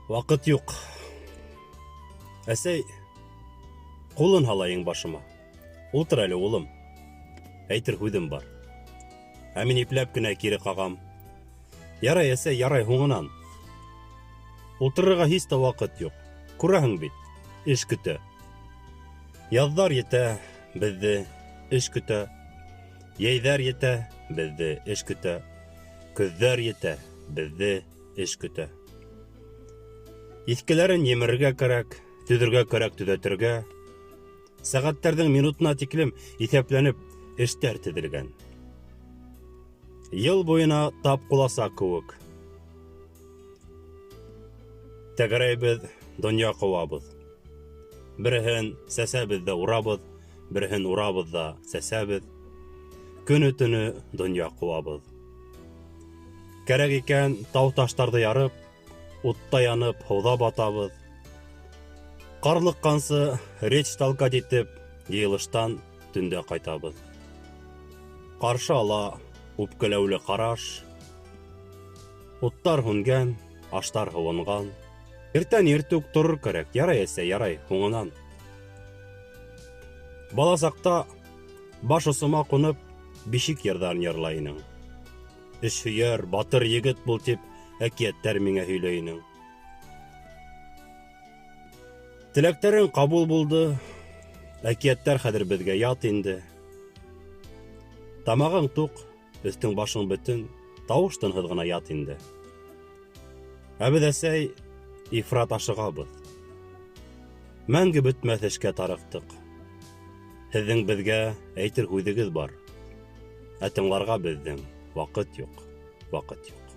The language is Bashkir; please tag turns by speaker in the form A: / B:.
A: Ваҡыт юҡ. Әсәй ҡулын һала иңбашыма. Ултыр әле, улым. Әйтер һүҙем бар. Ә мин ипләп кенә кире ҡағам. Ярай, әсәй, ярай, һуңынан. Ултырырға һис тә ваҡыт юҡ. Күрәһең бит, эш көтә. Яҙҙар етә, беҙҙе эш көтә. Йәйҙәр етә, беҙҙе эш көтә. Көҙҙәр етә, беҙҙе эш көтә. Иҫкеләрен емерергә кәрәк, төҙөргә кәрәк, төҙәтергә. Сәғәттәрҙең минутына тиклем иҫәпләнеп эштәр теҙелгән. Йыл буйына тап ҡуласа кеүек. Тәгәрәйбеҙ, донъя ҡыуабыҙ. Береһен сәсәбеҙ ҙә урабыҙ, береһен урабыҙ ҙа сәсәбеҙ. Көнө-төнө донъя ҡыуабыҙ. Кәрәк икән, тау-таштарҙы ярып, утта янып, һыуҙа батабыҙ. Ҡарлыҡҡансы речь толкать итеп, йыйылыштан төндә ҡайтабыҙ. Ҡаршы ала үпкәләүле ҡараш. Уттар һүнгән, аштар һыуынған. Иртән иртүк торор кәрәк, ярай, әсәй, ярай, һуңынан. Бала саҡта баш осома ҡунып, бишек йырҙарын йырлай инең. Эшһөйәр, батыр егет бул тип, әкиәттәр миңә һөйләй инең. Теләктәрең ҡабул булды, әкиәттәр хәҙер беҙгә ят инде. Тамағың туҡ, өҫтөң башың бөтөн, тауыш тынһыҙ ғына ят инде. Ә беҙ, әсәй, ифрат ашығабыҙ. Мәңге бөтмәҫ эшкә тарыҡтыҡ. Һеҙҙең беҙгә әйтер һүҙегеҙ бар. Ә тыңларға беҙҙең ваҡыт юҡ, ваҡыт юҡ.